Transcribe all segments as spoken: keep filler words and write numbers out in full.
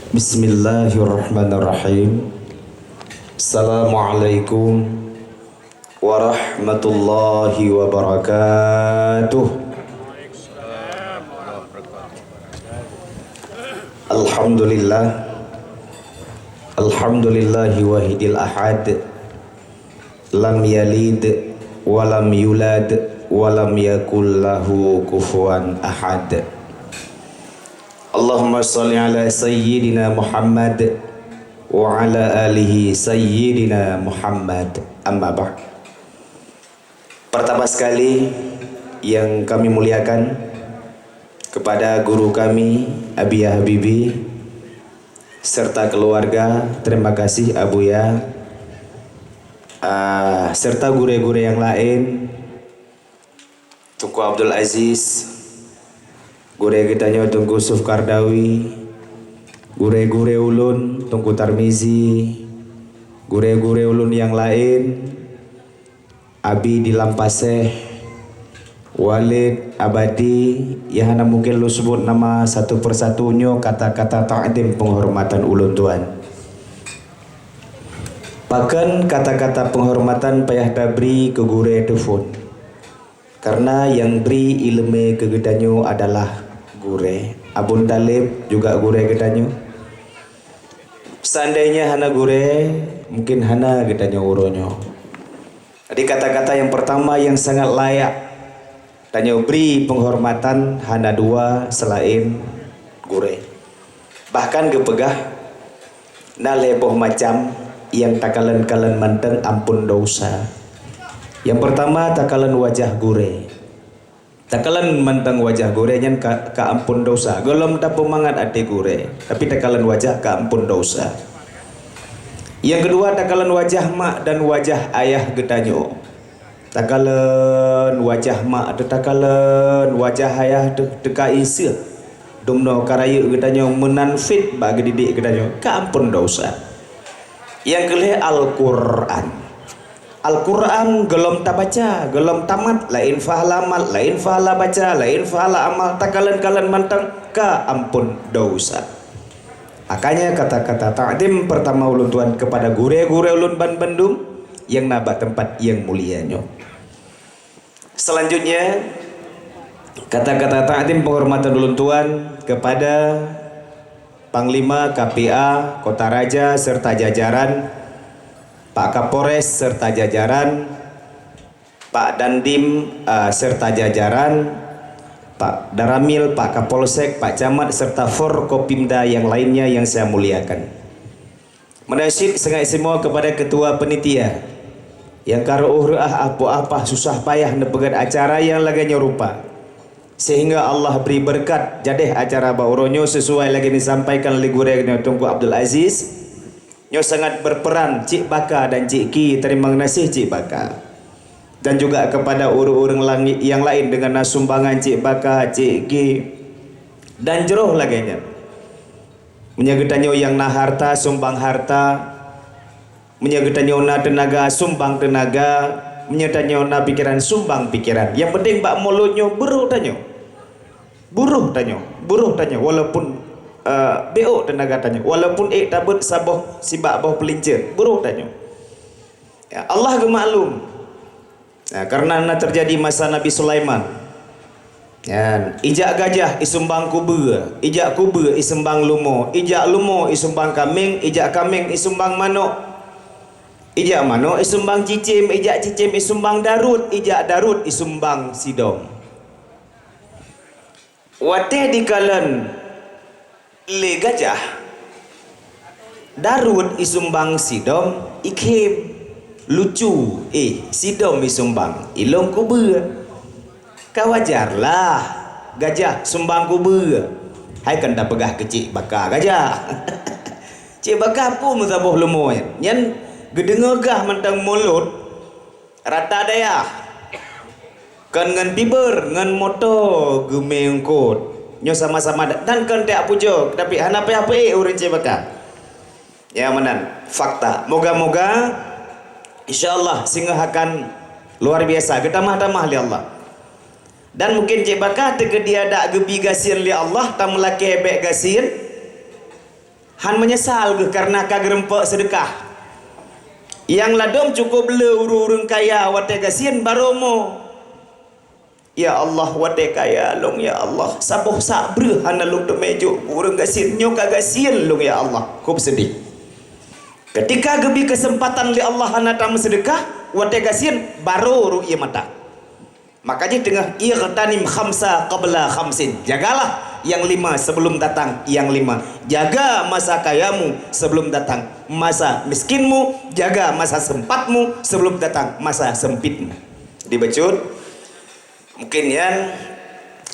Bismillahirrahmanirrahim. Assalamualaikum warahmatullahi wabarakatuh. Alhamdulillah. Alhamdulillahi wahidil ahad. Lam yalid walam yulad walam yakul lahu kufuwan ahad. Allahumma shalli ala sayyidina Muhammad wa ala alihi sayyidina Muhammad. Amma ba'd. Pertama sekali yang kami muliakan kepada guru kami Abiya Habibi serta keluarga, terima kasih Abuya, ah, serta gurée-gurée yang lain, Teungku Abdul Aziz, gurée geutanyoe Teungku Yusuf Kardawi, gurée-gurée ulôn Teungku Tarmizi, gurée-gurée ulôn yang lain, Abi di Lampaseh, Walid, Abadi, ya hana mungkin lôn seubut nama satu persatu nyoe kata-kata takdim penghormatan ulôn tuan. Pakon kata-kata penghormatan payah tabri keu gurée teuphon? Karena nyang bri ileumé keu geutanyoe adalah gurée. Abon Taleb juga gurée geutanyoe. Seandainya hana gurée, mungkin hana geutanyoe uroe nyoe. Jadi kata-kata yang pertama yang sangat layak tanyoe bri penghormatan hana dua selain gurée. Bahkan geupeugah, na lhée boh macam nyang takalon-kalon mantong amphon desya. Nyang pertama, takalon wajah gurée. Takalon mantong wajah gurée nyan ka, ka amphon desya. Gohlom tapeumangat até gurée, tapi takalon wajah ka amphon desya. Nyang keudua, takalon wajah mak dan wajah ayah geutanyoe. Takalon wajah mak teuh, takalon wajah ayah teuh, teuka inseuh. Dumnoe ka rayeuk geutanyoe, meunan fit bak geudidik geutanyoe, ka amphon desya. Nyang keulhée Al-Qur'an. Al-Qur'an gohlom tabaca, gohlom tamat, laén pahala mat, laén pahala baca, laén pahala amal, takalon-kalon mantong ka amphon desya. Makanya kata-kata takdim pertama ulôn tuan kepada gurée-gurée ulôn ban bandum nyang na bak teumpat nyang mulia nyoe. Selanjutnya, kata-kata takdim penghormatan ulôn tuan kepada Panglima K P A Kota Raja serta jajaran, Pak Kapolres serta jajaran, Pak Dandim, eh, serta jajaran, Pak Daramil, Pak Kapolsek, Pak Camat serta Forkopimda yang lainnya yang saya muliakan. Meunan cit sangat istimewa kepada Ketua Panitia nyang ka reuôh reuah, ah poh ah pah, susah payah neupeugét acara nyang lagée nyoe rupa, sehingga Allah bri beureukat jadeh acara bak uroe nyoe sesuai lagée neusampaikan lé gurée nyoe Teungku Abdul Aziz. Nyoe sangat berperan Cik Baka dan Cik Ki, terima gaséh Cik Baka. Dan juga kepada ureuëng-ureuëng langit nyang laén deungon na sumbangan Cik Baka, Cik Ki, dan jroh lagée nyan. Meunyoe geutanyoe nyang na harta, sumbang harta. Meunyoe geutanyoe na teunaga, sumbang teunaga. Meunyoe tanyoe na pikeran, sumbang pikeran. Nyang penting bak mulod nyoe beurôh tanyoe. Beurôh tanyoe, beurôh tanyoe, walaupun, eh, bék teunaga tanyoe, walaupun ék tabeuet saboh sibak boh peulinceu, beurôh tanyoe. Ya, Allah geumaklum. Ya, karena na terjadi masa Nabi Sulaiman. Ya, ijak gajah isumbang kubeue, ijak kubeue isumbang lumo, ijak lumo isumbang kaméng, ijak kaméng isumbang manok, ijak manok isumbang cicém, ijak cicém isumbang daruet, ijak daruet isumbang sidom. Watée dikalon lé gajah, daruet isumbang sidom ikhém, lucu, éh, sidom isumbang ilông kubeue. Ka wajar lah gajah sumbang kubeue. Hai kon tapeugah keu Cik Baka gajah. Cik Baka peue meusaboh lumo nyan? Nyan geudeungoe gah mantong mulod rata dayah. Kon ngon pibeur, ngon moto geumeungkot. Nyoe sama-sama da-, dan kon tajak pujoe, tapi hana payah peuék ureuëng Cik Baka. Ya, meunan fakta. Moga-moga, insya Allah, singoh akan luar biasa, geutamah-tamah lé Allah. Dan mungkin Cik Baka teukeudi adak geubi gasien lé Allah, tameulakée bék gasien. Han meunyeusal geuh kareuna ka geurumpok seudeukah. Nyang ladôm cukôp le ureuëng-ureuëng kaya watée gasien barô mo. Ya Allah, watée kaya lôn, ya Allah, saboh sak breueh hana lôn teumé jok keu ureuëng gasien, nyoe ka gasien lôn, ya Allah. Kôb seudeh. Keutika geubi keuseumpatan lé Allah hana tameuseudeukah, watée gasien barô rôh ié mata. Maka jih teungoh, "Ightanim khamsa qabla khamsin." Jagalah yang lima sebelum datang yang lima. Jaga masa kayamu sebelum datang masa miskinmu, jaga masa sempatmu sebelum datang masa sempitmu. Dibacut. Mungkin nyan,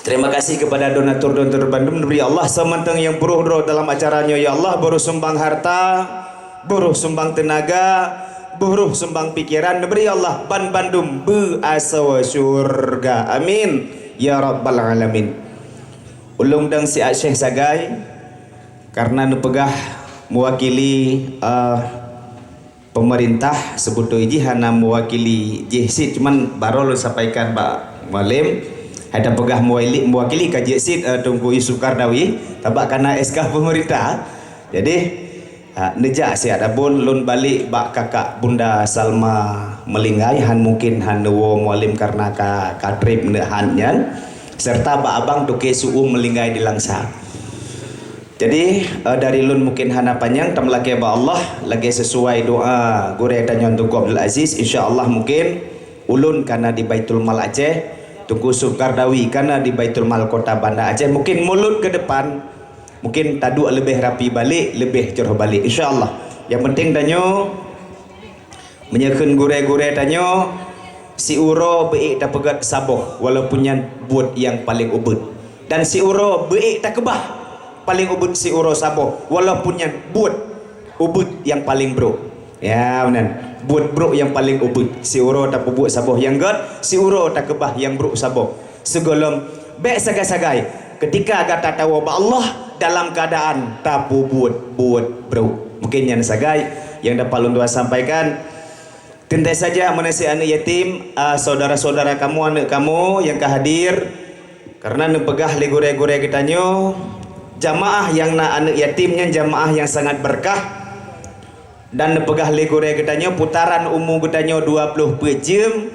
terima kasih kepada donatur-donatur bandum, neubri Allah samantong nyang peuroh droe dalam acara nyoe, ya Allah, beuroh sumbang harta, beuroh sumbang teunaga, beuroh sumbang pikeran, neubri Allah ban bandum beuasoe syurga. Amin ya rabbal alamin. Ulôn dang si Aceh sagai, kareuna neupeugah meuwakili, eh, Pemerintah, seubeutôi jih hana meuwakili jih cit, cuman barô lôn sampaikan bak Mualem, hai tapeugah meuwali-, meuwakili ka jeuet cit, eh, Teungku Yusuf Kardawi, tabak kana S K pemerintah. Jadi, ha, neujak siat abon lôn balek bak kakak Bunda Salma Meulinggai, han mungkin han neuwoe Mualem kareuna ka, ka trép neuhan nyan, serta bak abang Toke Su'um Meulinggai di Langsa. Jadi, eh, dari lôn mungkin hana panyang, tameulakée bak Allah, lagée sisuai doa gurée tanyoe Teungku Abdul Aziz, insya Allah mungkin ulôn kana di Baitul Mal Aceh, Teungku Yusuf Kardawi kana di Baitul Mal Kota Banda Aceh. Mungkin mulod keu depan, mungkin taduek leubeh rapi balek, leubeh jroh balek, insya Allah. Nyang penting tanyoe Meunyoe kheun gurée-gurée tanyoe, siuroe beuék tapeugét saboh, walaupun nyan buet nyang paleng ubit. Dan siuroe beuék takeubah, paleng ubit siuroe saboh, walaupun nyan buet ubit nyang paleng brok. Ya, meunan. Buet brok nyang paleng ubit. Siuroe tapeubuet saboh nyang gét, siuroe takeubah nyang brok saboh. Sigohlom bék sagai-sagai keutika gata tawoe bak Allah dalam keuadaan tapeubuet buet brok. Mungkin nyan sagai nyang dapat lôn tuan sampaikan. Teuntée saja meunan cit aneuk yatim, a, saudara-saudara kamoe, aneuk kamoe nyang ka hadir, kareuna neupeugah lé gurée-gurée geutanyoe, jamaah nyang na aneuk yatim nyan jamaah nyang sangat beureukat, dan neupeugah lé gurée geutanyoe putaran umu geutanyoe dua ploh peuet jeuem,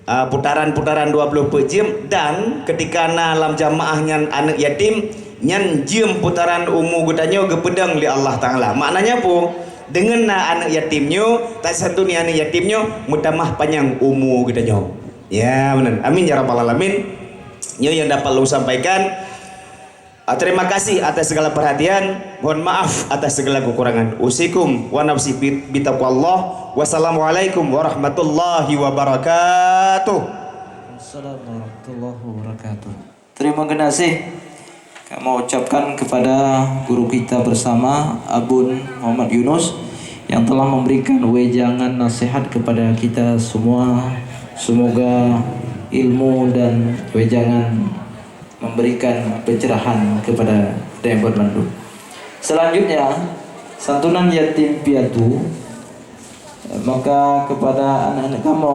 a, putaran-putaran dua ploh peuet jeuem, dan keutika na lam jamaah nyan aneuk yatim, nyan jeuem putaran umu geutanyoe geupeudong lé Allah Taala. Maknanya peue? Deungon na aneuk yatim nyoe, tasantuni aneuk yatim nyoe, meutamah panyang umu geutanyoe. Ya, meunan. Amin ya rabbal alamin. Nyoe nyang dapat lôn sampaikan. Ah, terima kasih atas segala perhatian. Mohon maaf atas segala kekurangan. Usikum wa nafsi bi-, bitaqwallah. Wassalamualaikum warahmatullahi wabarakatuh. Assalamualaikum warahmatullahi wabarakatuh. Terima kasih kami ucapkan kepada guru kita bersama, Abun Muhammad Yunus, yang telah memberikan wejangan nasihat kepada kita semua. Semoga ilmu dan wejangan memberikan pencerahan kepada kita yang bermandu. Selanjutnya, santunan yatim piatu, maka kepada anak-anak kamu